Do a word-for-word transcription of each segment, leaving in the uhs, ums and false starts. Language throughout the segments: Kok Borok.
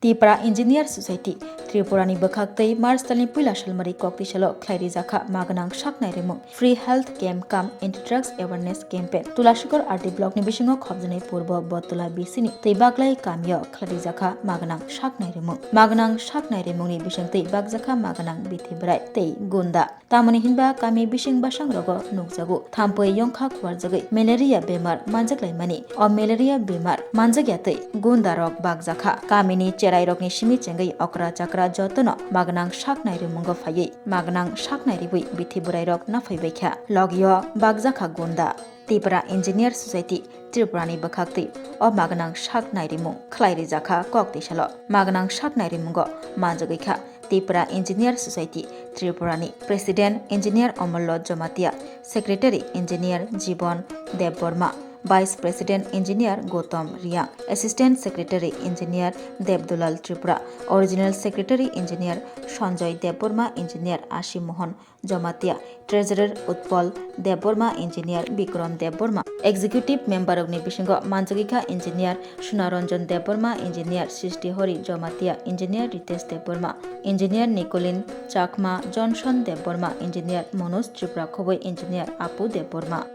Tipra Engineer Society, Tripura ni bwkhak twi March talni puila salmari kok twi salo khlai rijak kha magwnang sak nairimung Free Health Camp cum Anti-Drugs Awareness Campaign. Tulashikor R D block ni bisingo khopjwnai Purbo Bottola B C ni tei Baglai kamio khlai rijak kha magwnang sak nairimung. Magwnang sak nairimung ni bising twi bakjak kha magwnang bithi bwrai tei gunda. Tamoni hinba kami bising basang rogo nukjago. Thampui yongkha khuarjagwi malaria bemar manjak laimani. O malaria bemar manjak ya twi gunda rok bakjak kha. Kamini cherai rokni simi chengwi okra chakra jotono magwnang sak nairimungo phaiwi magwnang sak nairiwi bithi bwrai rok naphai bai kha. Logio bakjak kha gunda. Tipra Engineer Society Tripura ni bwkhak twi o magwnang sak nairimung khlai rijak kha kok twi salo. Magwnang sak nairimungo manjagwi kha Tipra Engineer Society Tripura ni President Engineer Omollo Jamatia, Secretary Engineer Jibon Debbarma, Vice President Engineer Gautam Riang, Assistant Secretary Engineer Debdulal Tripura, Original Secretary Engineer Sanjoy Debbarma, Engineer Ashi Mohan Jamatia, Treasurer Utpal Debbarma, Engineer Bikram Debbarma, Executive Member rokni bisingo manjagwi kha Engineer Sunaranjan Debbarma, Engineer Srishti Hori Jamatia, Engineer Ritesh Debbarma, Engineer Nikolin Chakma, Johnson Debbarma, Engineer Manoj Tripura Khoboi, Engineer Apu Debbarma.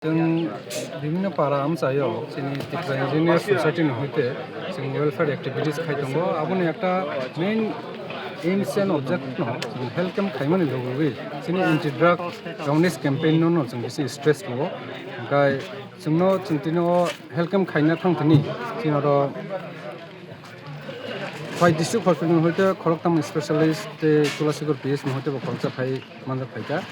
Chwng bibhinno para amchaio chini Tripura Engineer Society ni hoite chwng welfare activities khai tongo. Aboni ekta main aims and object no chwng health camp khaimani logwi chini anti drug awareness campaign no, no chwng bisi stress rwo. Hwnkhe chwngno chwng tini o health camp khaina thang thani chini oro Phai district hospital ni hoite khoroktham specialist tei Tulasikhor P H ni hoite bo khoroksa phai manjak phaikha.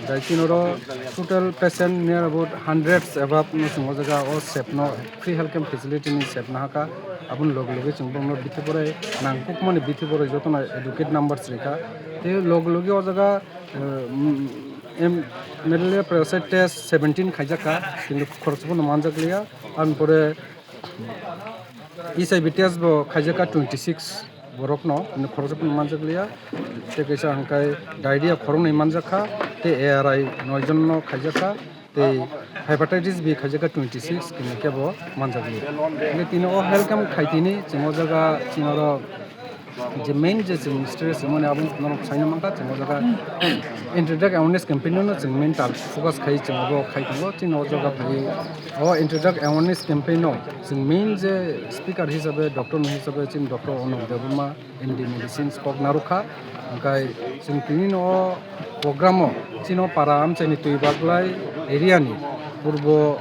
Jai chini oro total patient near about hundreds above no chwng o jaga o sep no free health camp facility ni sep nahakha. Aboni loge loge chwng borokno bithi borai nangkukmani bithi borai jotono adequate numbers rikha. Tei loge loge o jaga, eh, mm, em, malaria parasite test seventeen khaijakha, kintu khoroksa phano manjak liya. Aboni pore H I V test bo khaijak kha twenty six borok no, hwnwi khoroksa phano manjak liya. Tei kaisa hwnkhai diarrhea khoroknwi manjak kha, tei A R I noi jon no khaijak kha, tei hepatitis B khaijak kha twenty six, kini khe bo manjak liya. Hwnkhai tini o health camp khai tini chwng o jaga chwng oro je main je chwng stress mani abo norok saina mankha chwng o jaga anti drug awareness campaign no chwng main target focus khai chwng abo khai tongo. Chini o jaga phai o anti drug awareness campaign no chwng main je speaker hisabe doctor no hisabe chini doctor Onok Debbarma M D medicines kok narwkha. Hwnkhai chwng tini no o program o chini o para amchaini twi baglai area ni purbo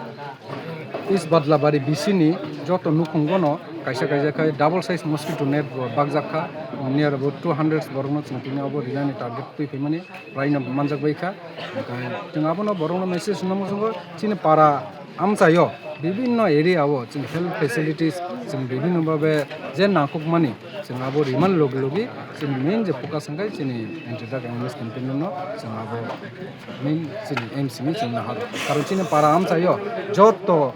East Badlabari B C ni joto nukhungo no kaisa kaisa khai double size mosquito net bo bakjak kha. Near about two hundred borok no chwng tini abo rinani target twi phaimani raino manjak bai kha. Hwnkhai chwng abono borok no message rwna muchungo chini para amchaio bibhinno area o chwng health facilities chwng bibhinno babe je nangkukmani chwng abo rimani logi logi chini main je focus hwnkhe chini anti drug awareness campaign no chwng abo main chini M C ni chwng nahar. Karon chini para amchaio joto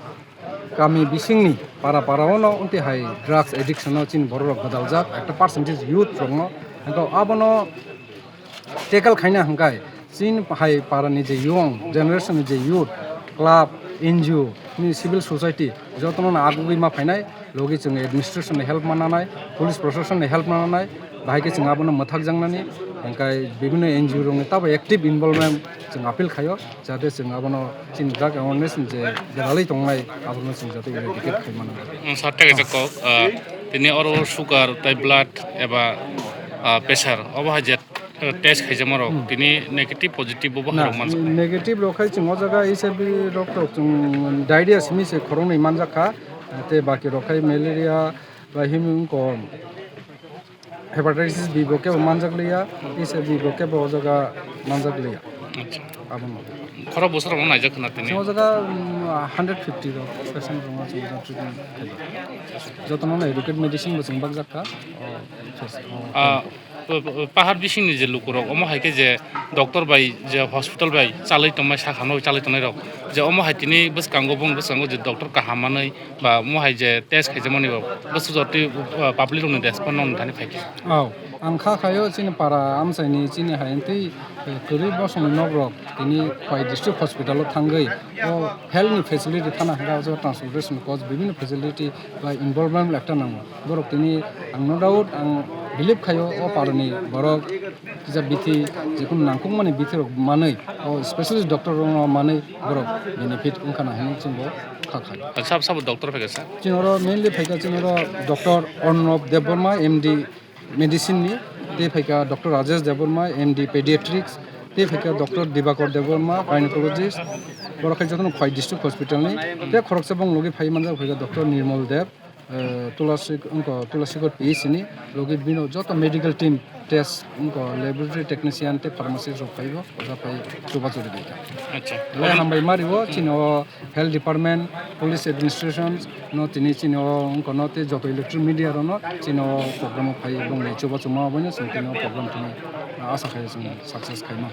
kami bisingni para para ono unti hai drugs addiction o chini borok rok gwdaljak ekta percentage youth rok no. Hwnkhe abono tackle khaina hwnkhe chini hai para ni je young generation ni je youth, club, N G O ni civil society jotono no agugwi ma phainai. Logi chwng administration ni help mananai, police proshashan ni help mananai, bahai khe chwng abono mwthakjaknani, hwnkhe bibhinno N G O rokni tabo active involvement chwng appeal khaio, jate chwng abono chini drug awareness ni je deralwi tongnai abono chwng jate eradicate khai mano. Sir, tei kaisa kok, ah, tini oro sugar tei blood eba, ah, pressure obo hai je test khaijakma rok tini negative positive bo hai rok mansa. Negative rok khai chwng o jaga H I V rok to chwng diarrhea simi se khoroknwi manjak kha, tei baki rok khai malaria bai himung ko hepatitis B bo kebo manjak liya, H I V bo kebo o jaga manjak liya. Acha. Abono. Khorok bosor rok naijak khna tini. Chwng o jaga, mm, hundred fifty rok patient rok chwng o jaga treatment khaijak. Jotono adequate medicine bo chwng bakjak kha. O, yes, o. Ah, Pahar bisingni je lukurok, omo hai khe je doctor bai, je hospital bai chalai tongmai, sakha no chalai tongnai rok, je omo hai tini bwskango, bong bwskango je doctor kaham manwi ba omo hai je test khaijakmani ba bwsajor twi, uh, public rokni respond no thani phai khe. Oh, ang kha khayo chini para amchaini chini hai twi, eh, kwrwi bosongni nok rok tini Khwai district hospital o thangwi o health ni facility thana hwnkha, o transportation cost, bibhinno facility bai involvement ekta nango. Borok tini, ang no doubt, ang believe khayo o parani borok kisa bithi, jekunu nangkukmani bithi rok manwi, o specialist doctor rok no manwi borok benefit wngkha na hinwi chwngbo kha khai. Sabo sabo doctor phaikha sir? Chini oro mainly phaikha chini oro Doctor Arnab Debbarma, M D medicine ni, tei phaikha Doctor Rajesh Debbarma, M D pediatrics, tei phaikha Doctor Dibakar Debbarma, gynecologist. Borok khe jotono Khwai district hospital ni. Tei khoroksa bong logi phai manjak phaikha Doctor Nirmal Deb, eh, Tulasi, wngkha Tulasikot P H C ni logi bino joto medical team, test, wngkha laboratory technician tei pharmacist rok phaibo, oja phai chubachu rwbaikha. Acha. Belai hambai ma rio, chini o health department, police administration no tini chini o wngkha no tei joto electronic media rok no chini o program o phai bongni chubachu ma oboino chwng tini o program tini asa khai chwng success khai ma.